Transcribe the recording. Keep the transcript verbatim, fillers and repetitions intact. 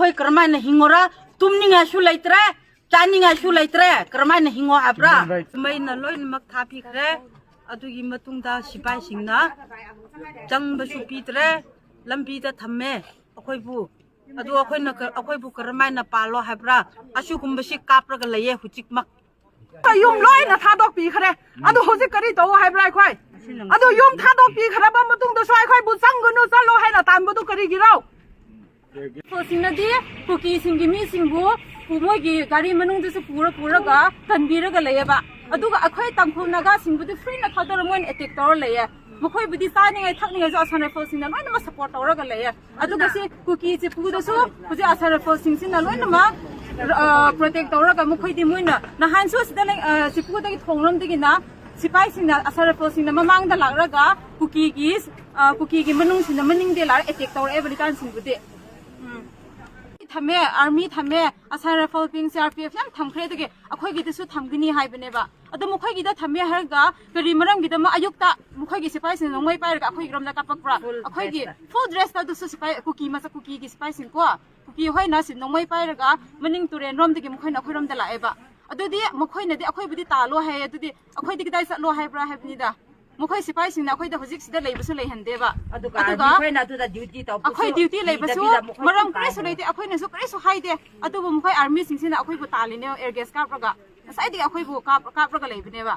ꯑꯩꯈꯣꯏ ꯀꯔꯝꯍꯥꯏꯅ ꯍꯤꯡꯉꯣꯔꯥ? ꯇꯨꯝꯅꯤꯡꯉꯥꯏꯁꯨ ꯂꯩꯇ꯭ꯔꯦ, ꯆꯥꯅꯤꯡꯉꯥꯏꯁꯨ ꯂꯩꯇ꯭ꯔꯦ, ꯀꯔꯝꯍꯥꯏꯅ ꯍꯤꯡꯉꯣ ꯍꯥꯏꯕ꯭ꯔꯥ? ꯃꯩꯅ ꯂꯣꯏꯅꯃꯛ ꯊꯥꯕꯤꯈ꯭ꯔꯦ꯫ ꯑꯗꯨꯒꯤ ꯃꯇꯨꯡꯗ ꯁꯤꯐꯥꯏꯁꯤꯡꯅ ꯆꯪꯕꯁꯨ ꯄꯤꯗ꯭ꯔꯦ, ꯂꯝꯕꯤꯗ ꯊꯝꯃꯦ ꯑꯩꯈꯣꯏꯕꯨ꯫ ꯑꯗꯨ ꯑꯩꯈꯣꯏꯅ ꯀ-, ꯑꯩꯈꯣꯏꯕꯨ ꯀꯔꯝꯍꯥꯏꯅ ꯄꯥꯜꯂꯣ ꯍꯥꯏꯕ꯭ꯔꯥ? ꯑꯁꯤꯒꯨꯝꯕꯁꯤ ꯀꯥꯞꯔꯒ ꯂꯩꯌꯦ ꯍꯧꯖꯤꯛꯃꯛ꯫ ꯌꯨꯝ ꯂꯣꯏꯅ ꯊꯥꯗꯣꯛꯄꯤꯈ꯭ꯔꯦ꯫ ꯑꯗꯨ ꯍꯧꯖꯤꯛ ꯀꯔꯤ ꯇꯧ ꯍꯥꯏꯕ꯭ꯔꯥ ꯑꯩꯈꯣꯏ? ꯑꯗꯨ ꯌꯨꯝ ꯊꯥꯗꯣꯛꯄꯤꯈ꯭ꯔꯕ ꯃꯇꯨꯡꯗꯁꯨ ꯑꯩꯈꯣꯏꯕꯨ ꯆꯪꯒꯅꯨ, ꯆꯠꯂꯣ ꯍꯥꯏꯅ ꯇꯥꯟꯕꯗꯨ ꯀꯔꯤꯒꯤꯔꯣ? ꯁꯤꯡꯅꯗꯤ ꯀꯨꯀꯤꯁꯤꯡꯒꯤ ꯃꯤꯁꯤꯡꯕꯨ ꯄꯨ-, ꯃꯣꯏꯒꯤ ꯒꯥꯔꯤ ꯃꯅꯨꯡꯗꯁꯨ ꯄꯨꯔ ꯄꯨꯔꯒ ꯀꯟꯕꯤꯔꯒ ꯂꯩꯌꯦꯕ꯫ ꯑꯗꯨꯒ ꯑꯩꯈꯣꯏ ꯇꯥꯡꯈꯨꯜ ꯅꯥꯒꯥꯁꯤꯡꯕꯨꯗꯤ ꯐ꯭ꯔꯤꯅ ꯊꯥꯗꯣꯔ ꯃꯣꯏꯅ ꯑꯦꯇꯦꯛ ꯇꯧꯔ ꯂꯩꯌꯦ꯫ ꯃꯈꯣꯏꯕꯨꯗꯤ ꯆꯥꯅꯤꯡꯉꯥꯏ ꯊꯛꯅꯤꯡꯉꯥꯏꯁꯨ ꯑꯁꯥꯝ ꯔꯥꯏꯐꯜꯁꯤꯡꯅ ꯂꯣꯏꯅꯃꯛ ꯁꯄꯣꯔꯠ ꯇꯧꯔꯒ ꯂꯩꯌꯦ꯫ ꯑꯗꯨꯒ ꯁꯤ ꯀꯨꯀꯤ ꯆꯤꯄꯨꯗꯁꯨ ꯍꯧꯖꯤꯛ ꯑꯁꯥꯝ ꯔꯥꯏꯐꯜꯁꯤꯡꯁꯤꯅ ꯂꯣꯏꯅꯃꯛ, ꯑ, ꯄ꯭ꯔꯣꯇꯦꯛ ꯇꯧꯔꯒ ꯃꯈꯣꯏꯗꯤ ꯃꯣꯏꯅ ꯅꯍꯥꯟꯁꯨ ꯁꯤꯗ ꯂꯩ-, ꯑ, ꯆꯤꯄꯨꯗꯒꯤ ꯊꯣꯡꯂꯣꯝꯗꯒꯤꯅ ꯁꯤꯐꯥꯏꯁꯤꯡꯅ, ꯑꯁꯥꯝ ꯔꯥꯏꯐꯜꯁꯤꯡꯅ ꯃꯃꯥꯡꯗ ꯂꯥꯛꯂꯒ ꯀꯨꯀꯤꯒꯤ, ꯑ, ꯀꯨꯀꯤꯒꯤ ꯃꯅꯨꯡꯁꯤꯡꯅ ꯃꯅꯤꯡꯗ ꯂꯥꯛꯑ ꯑꯦꯇꯦꯛ ꯇꯧꯔꯛꯑꯦꯕ ꯂꯤꯇꯥꯟꯁꯤꯡꯕꯨꯗꯤ꯫ ꯎꯝ꯫ ꯊꯝꯃꯦ, ꯑꯥꯔꯃꯤ ꯊꯝꯃꯦ, ꯑꯁꯥꯝ ꯔꯥꯏꯐꯜ ꯄꯤꯡ, ꯁꯤ ꯑꯥꯔ ꯄꯤ ꯑꯦꯐ ꯌꯥꯝ ꯊꯝꯈ꯭ꯔꯦ꯫ ꯑꯗꯨꯒꯤ ꯑꯩꯈꯣꯏꯒꯤꯗꯁꯨ ꯊꯝꯒꯅꯤ ꯍꯥꯏꯕꯅꯦꯕ꯫ ꯑꯗꯣ ꯃꯈꯣꯏꯒꯤꯗ ꯊꯝꯃꯦ ꯍꯥꯏꯔꯒ ꯀꯔꯤ ꯃꯔꯝꯒꯤꯗꯃꯛ ꯑꯌꯨꯛꯇ ꯃꯈꯣꯏꯒꯤ ꯁꯤꯐꯥꯏꯁꯤꯡꯅ ꯅꯣꯡꯃꯩ ꯄꯥꯏꯔꯒ ꯑꯩꯈꯣꯏꯒꯤꯔꯣꯝꯗ ꯀꯥꯞꯄꯛꯄ꯭ꯔꯥ? ꯑꯩꯈꯣꯏꯒꯤ ꯗ꯭ꯔꯦꯁꯇ ꯑꯗꯨꯁꯨ ꯁꯤꯐꯥꯏ, ꯀꯨꯀꯤ ꯃꯆꯥ, ꯀꯨꯀꯤꯒꯤ ꯁꯤꯐꯥꯏꯁꯤꯡ ꯀꯣ, ꯀꯨꯀꯤ ꯍꯣꯏꯅ ꯁꯤ ꯅꯣꯡꯃꯩ ꯄꯥꯏꯔꯒ ꯃꯅꯤꯡ ꯇꯨꯔꯦꯟꯔꯣꯝꯗꯒꯤ ꯃꯈꯣꯏꯅ ꯑꯩꯈꯣꯏꯔꯣꯝꯗ ꯂꯥꯛꯑꯦꯕ꯫ ꯑꯗꯨꯗꯤ ꯃꯈꯣꯏꯅꯗꯤ ꯑꯩꯈꯣꯏꯕꯨꯗꯤ ꯇꯥꯜꯂꯣ ꯍꯥꯏꯌꯦ, ꯑꯗꯨꯗꯤ ꯑꯩꯈꯣꯏꯗꯤ ꯀꯗꯥꯏ ꯆꯠꯂꯣ ꯍꯥꯏꯕ꯭ꯔꯥ ꯍꯥꯏꯕꯅꯤꯗ꯫ ꯃꯈꯣꯏ ꯁꯤꯐꯥꯏꯁꯤꯡꯅ ꯑꯩꯈꯣꯏꯗ ꯍꯧꯖꯤꯛ ꯁꯤꯗ ꯂꯩꯕꯁꯨ ꯂꯩꯍꯟꯗꯦꯕ꯫ ꯑꯗꯨꯒ ꯑꯗꯨꯒ ꯑꯩꯈꯣꯏꯅ ꯑꯗꯨꯗ ꯗ꯭ꯌꯨꯇꯤ ꯇꯧꯕꯁꯨ ꯑꯩꯈꯣꯏ ꯗ꯭ꯌꯨꯇꯤ ꯂꯩꯕꯁꯨ ꯄꯤꯗꯕꯤꯗ ꯃꯈꯣꯏ ꯃꯔꯝ ꯑꯗꯨꯝ ꯀꯔꯤꯁꯨ ꯀꯥꯏꯍꯟꯕ꯫ ꯂꯩꯇꯦ, ꯑꯩꯈꯣꯏꯅꯁꯨ ꯀꯔꯤꯁꯨ ꯍꯥꯏꯗꯦ꯫ ꯑꯗꯨꯕꯨ ꯃꯈꯣꯏ ꯑꯥꯔꯃꯤꯁꯤꯡꯁꯤꯅ ꯑꯩꯈꯣꯏꯕꯨ ꯇꯥꯜꯂꯤꯅꯦ, ꯑꯦꯌꯔ ꯒꯦꯁ ꯀꯥꯞꯂꯒ꯫ ꯉꯁꯥꯏꯗꯒꯤ ꯑꯩꯈꯣꯏꯕꯨ ꯀꯥꯞ-, ꯀꯥꯞꯂꯒ ꯂꯩꯕꯅꯦꯕ꯫